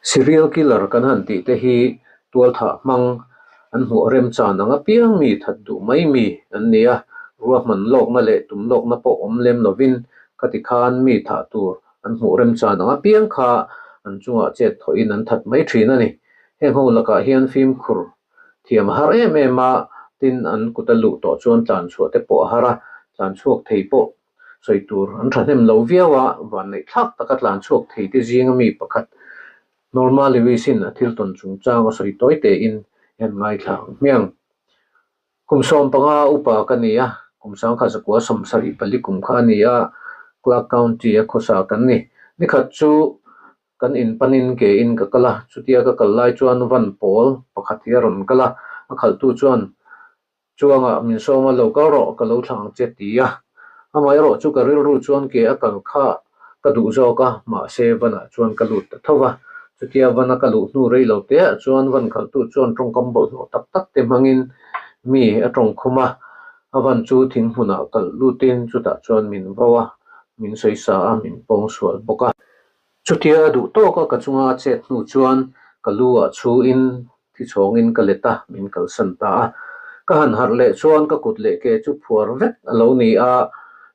Serial killer kan han tih te hi tualthah hmang an hmuh remchan ang apiang mi that duh mai mi an ni a, ruahman lawkna leh tum lawkna pawh awm lem lovin khati khan mi thah tur an hmuh remchan ang apiang kha an chungah chet thawhin an that mai thin a ni. Heng ho lakah hian fimkhur thiam a har em em a, tin an kut a luh tawh chuan tlan chhuah te pawh a har a, tlan chhuak thei pawh sawi tur an thahnem lo viau a, vanneih thlak taka tlan chhuak thei te zinga mi pakhat Norma Lewis-in a thil tawn chungchang a sawi tawi tein hian ngaithla ang hmiang. Kum 15 upa ka ni a, kum 1974 kum kha a ni a, Clark County-a khawsa kan ni. Nikhat chu kan in panin ke in ka kal a, chutia ka kal lai chuan van pawl pakhat hi a rawn kal a, a khalhtu chuan Chuangah min sawm a, lo kal rawh, ka lo thlang ang che ti a. Amaherawh chu ka rilru chuan ke a kal kha ka duh zawk a, mahse vanah chuan ka lut ta tho va. Chutia vana ka luh hnu rei lo te ah chuan van khalhtu chuan tawngkam bawlhhlawh tak tak te hmangin mi a tawng khum a, a van chu thing hmunah kalh lutin chutah chuan min vo a, min sawisa a, min pawng sual bawk a. Chutia a duh tawk a ka chunga a chet hnu chuan ka lu ah chhuin thi chhawngin ka let a, min kalsan ta a. Ka han harh leh chuan ka kut leh ke chu phuar vek a lo ni a,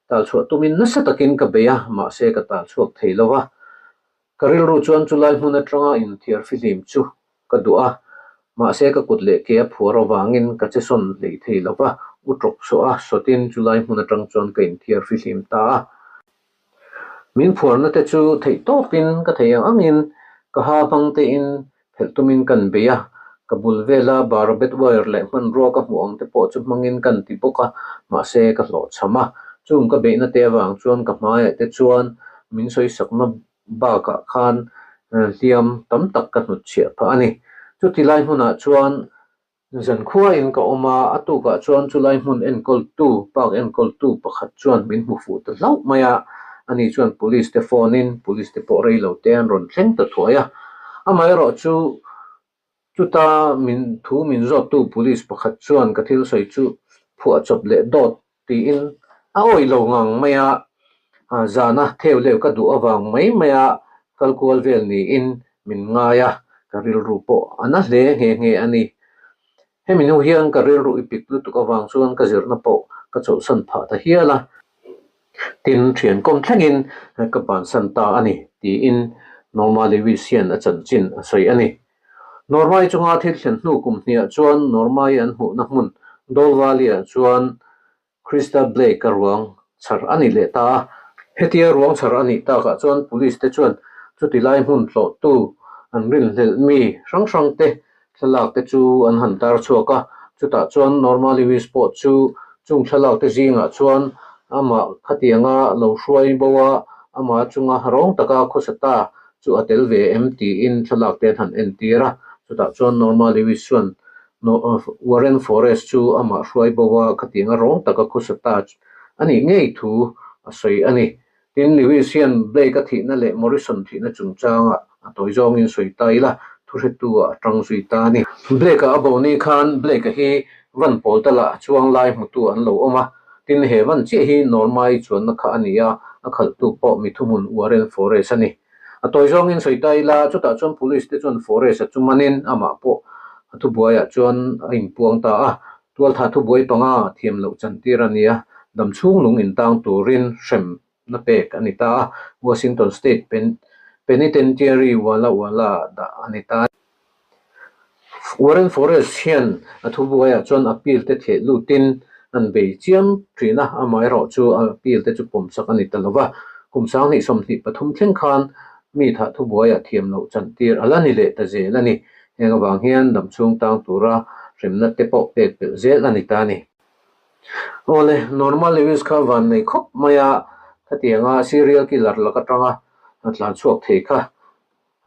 tal chhuah tumin nasa takin ka bei a, mahse ka tal chhuak thei lo va. Ka rilru chuan chulai hmun atanga inthiar fihlim chu ka duh a, mahse ka kut leh ke a phuar avangin ka che sawn hlei thei lo va, u tawk chhuah a, sawtin chulai hmun atang chuan ka inthiar fihlim ta a. Min phuarna te chu theih tawpin ka thei ang angin ka ha hmang tein phelh tumin kan bei a, ka bul vela barbed wire leh hmanrua ka hmuh ang te pawh chu hmangin kan ti bawk a, mahse ka hlawhchham a. Chung ka beihna te avang chuan ka hmaiah te chuan min sawisakna bakah khan hliam tam tak ka hnutchhiah phah a ni. Chuti lai hmunah chuan Zankhuain ka awm a, a tukah chuan chulai hmun enkawltu, park enkawltu pakhat chuan min hmu fuh ta hlauh mai a, ani chuan police te phone in police te pawh rei lo te an rawn thleng ta thuai a. Amaherawh chu chuta min thu min zawttu police pakhat chuan ka thil sawi chu phuahchawp leh dawt tiin a awih lo ngang mai a, zana theu leu ka duh avang mai mai a kal kual vel niin min ngai a, ka rilru pawh a na hle nghe nghe a ni. Hemi hnu hian ka rilru i pik lutuk avang chuan ka zirna pawh ka chawlhsan phah ta hial a, tin thian kawm thlengin ka bansan ta a ni tiin Norma Lewis hian a chanchin a sawi a ni. Normai chunga thil thlen hnu kum hniah chuan Normai an hmuhna hmun Dol Valley-ah chuan Krista Blake-a ruang chhar a ni leh ta a. Hetia ruang chhar a nih takah chuan Police te chuan chuti lai hmun tlawhtu an rinhlelh mi hrang hrang te thlalak te chu an han tar chhuak a. Chutah chuan Norma Lewis pawh chu chung thlalak te zingah chuan amah khatianga lo hruai bo a, amah chunga rawng taka khawsa ta chu a tel ve em tiin thlalak te an han entir a, chutah chuan Norma Lewis chuan Warren Forest chu amah hruai bo a, khatianga rawng taka khawsa ta a nih ngei thu a sawi a ni. Tin, Lewis hian Blake a thihna leh Morrison thihna chungchangah a tawi zawngin sawi ta ila, thuhretu ah a tang zui ta a ni. Blake a a bo ni khan Blake a hi van pawl tala chuang lai hmutu an lo awm a, tin he van chiah hi Norma-i chuanna kha a ni a, a khalhtu pawh mi thuhmun Warren Forest a ni. A tawi zawngin sawi ta ila, chutah chuan police te chuan Forest-a chu manin amah pawh a thubuaiah chuan a inpuang ta a. Tualtha thubuai panga thiam loh chantir a ni a, damchhung lung intang turin hremna pek a ni ta a, Washington State Penitentiary Walla Walla dah a ni ta. Warren Forest hian a thubuaiah chuan appeal te theh lutin an bei chiam thin a, amaherawhchu appeal te chu pawmsak a ni ta lo va. Kum 2023 thleng khan mi thah thubuaiah thiam loh chantir a la ni leh ta zel a ni. Heng avang hian damchhung tang tura hremna te pawh pek belh zel a ni ta a ni. Awle, Norma Lewis kha van nei khawp mai a, khatianga serial killer lak atanga tlan chhuak thei kha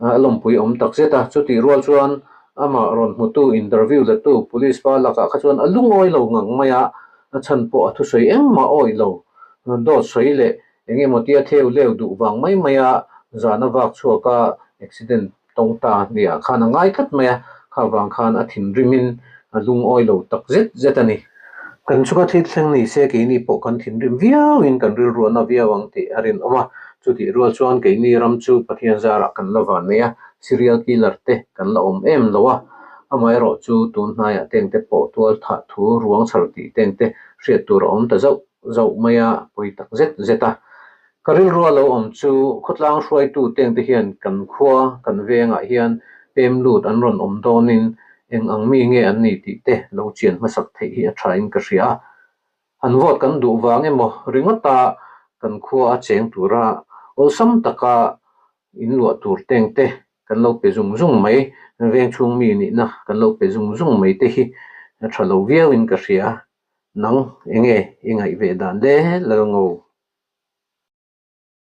A lawmpui awm tak zet a, chutih rual chuan amah rawn hmutu interview lettu police pa lakah kha chuan a lungawi lo ngang mai a, a chhan pawh a thusawi engmah a awih lo. Dawt sawi leh eng emaw tia theu leu duh vang mai mai a, zan a vak chhuak a, accident tawng ta nia khan a ngai tlat mai a, kha vang khan a thinrimin a lungawi lo tak zet zet a ni. Kan chunga thil thleng ni se keini pawh kan thinrim viauin kan rilruahna viau ang tih a rinawm a, chutih rual chuan keini ram chu Pathian zarah kan la van nei a, Serial killer te kan la awm em lo a, amaherawh chu tun hnaiah teng te pawh tual thah thu ruang chhar tih teng te hriat tur a awm ta zauh zauh mai a, pawi tak zet zet a. Ka rilrua lo awm chu khawtlang hruaitu teng te hian kan khua kan vengah hian pem lut an rawn awm dawnin eng ang mi nge an ni tih te lo chian hmasak theih hi a tha in ka hria a. Han vote kan duh vang emaw ringawta kan khua a cheng tura awlsam taka in luah tur teng te kan lo pe zung zung mai, veng chhung mi nihna kan lo pe zung zung mai te hi a tha lo viau in ka hria. Nang enge i ngaih ve dan le Lalngo?